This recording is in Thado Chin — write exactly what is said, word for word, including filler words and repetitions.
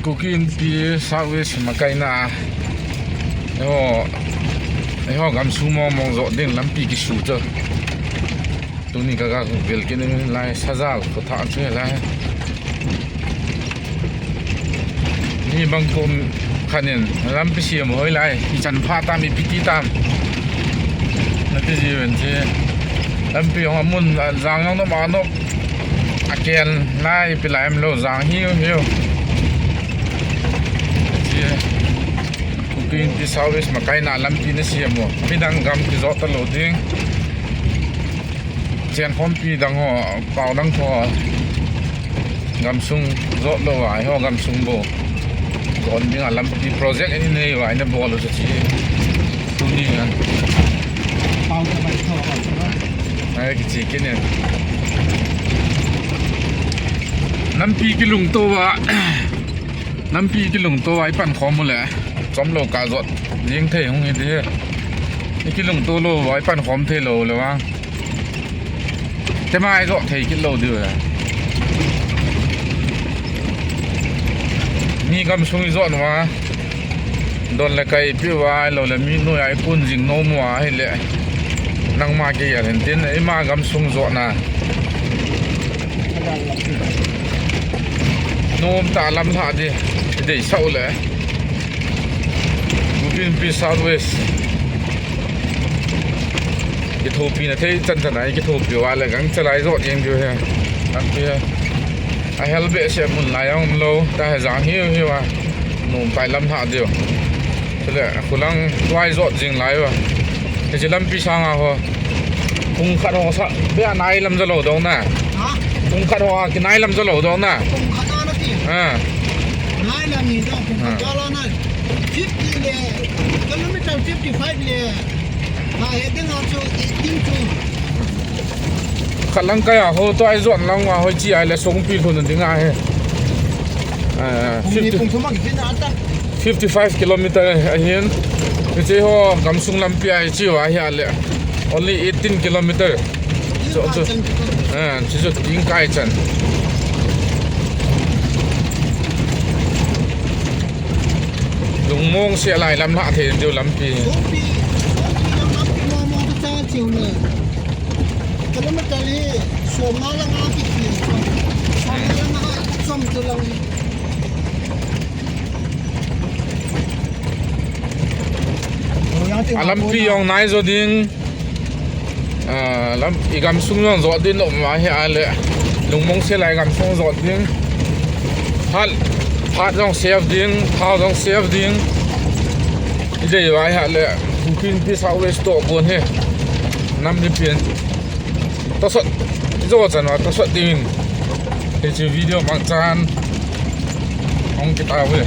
Kuki Inpi South West makaina. Eiho, eiho gamsung mong mong jo ding lampi kisu chu. Tuni ka ga vel kit in lai sajal ko tha chu lai. Ni bang kum khanin lampi siam hoi lai. I chan pha tam, ipi ti tam. Nati ji ven chi. Lampi hong amun jang jang no ma no. Aken lai pi lai em lo jang hiu hiu. Chi. Kuki Inpi South West makaina lampi na siam mo. Midang gam kijot ta lo ding. Chen khompi dang ho, pau dang ho. Gamsung jot lo a, eiho gamsung bou. Gon ding a lampi project ani nei uva, ina bol u chu chi. Tuni a. Pau ta bai tho. Ai, kichi kine. Lampi kilungto uva. Lampi kilungto uva, i pan khom u le. Chom lo ka jot. Jing thei hung hi di. I kilungto lo uva, i pan khom thei lo le vang. Tema i jot thei kit lo diu le. Mi gamsung i jot uva. Don le kai pi uva, lo le mi noi a i kun jing nom uva, hi le. Nangma kei a hin tin, ima gamsung jot na. Nom ta lam lha di, dei sau le. Kuki Inpi South West. Kithopi na thei chan chan a, kithopi uva le gang chalai jot jeng diu he. Lampi he. A hel behseh mun lai a um lo, ta he jang hiu hiu a. Nom tai lam lha diu. Chule, khulang tuai jot jing lai uva. Hiche lampi sanga ho. Pung khat ho sa, be a nai lam ja lo dong na. Ha? Pung khat ho a kinai lam ja lo dong na. Pung khat a na ti. Ha. Nai lam ni dong, pung khat a la na. Fifty le, kilometer fifty-five le. Ha, he ding a chu, eighteen chu. Khat lang kai a ho, tuai jot lang a ho chi ai le songpi lhun ding a he. Ah, Pung ni fifty. Pung thum a kitin a ta. Fifty-five kilometer ahin. Hiche ho gamsung lampi a hiche uva hi a le. Only eighteen kilometer. So, so, eh, hiche chu ting kai chan. Lungmong se lai lam lha thei diu lampi. Kilometer hi som nga lang a kiti. Som nga lang a som chu lang. A lampi jong nai jo ding. Ah, lam, i gamsung jong jot ding nom uva hi a le. Lungmong se lai gamsung jot ding. Phat, phat jong save ding, thao jong save ding. I dei uva hi a le. Kuki Inpi South West toh gon hi. Nam ni pin. Tasot, jo chan uva tasot ding. Hiche video mangchan. Hung kit a ve.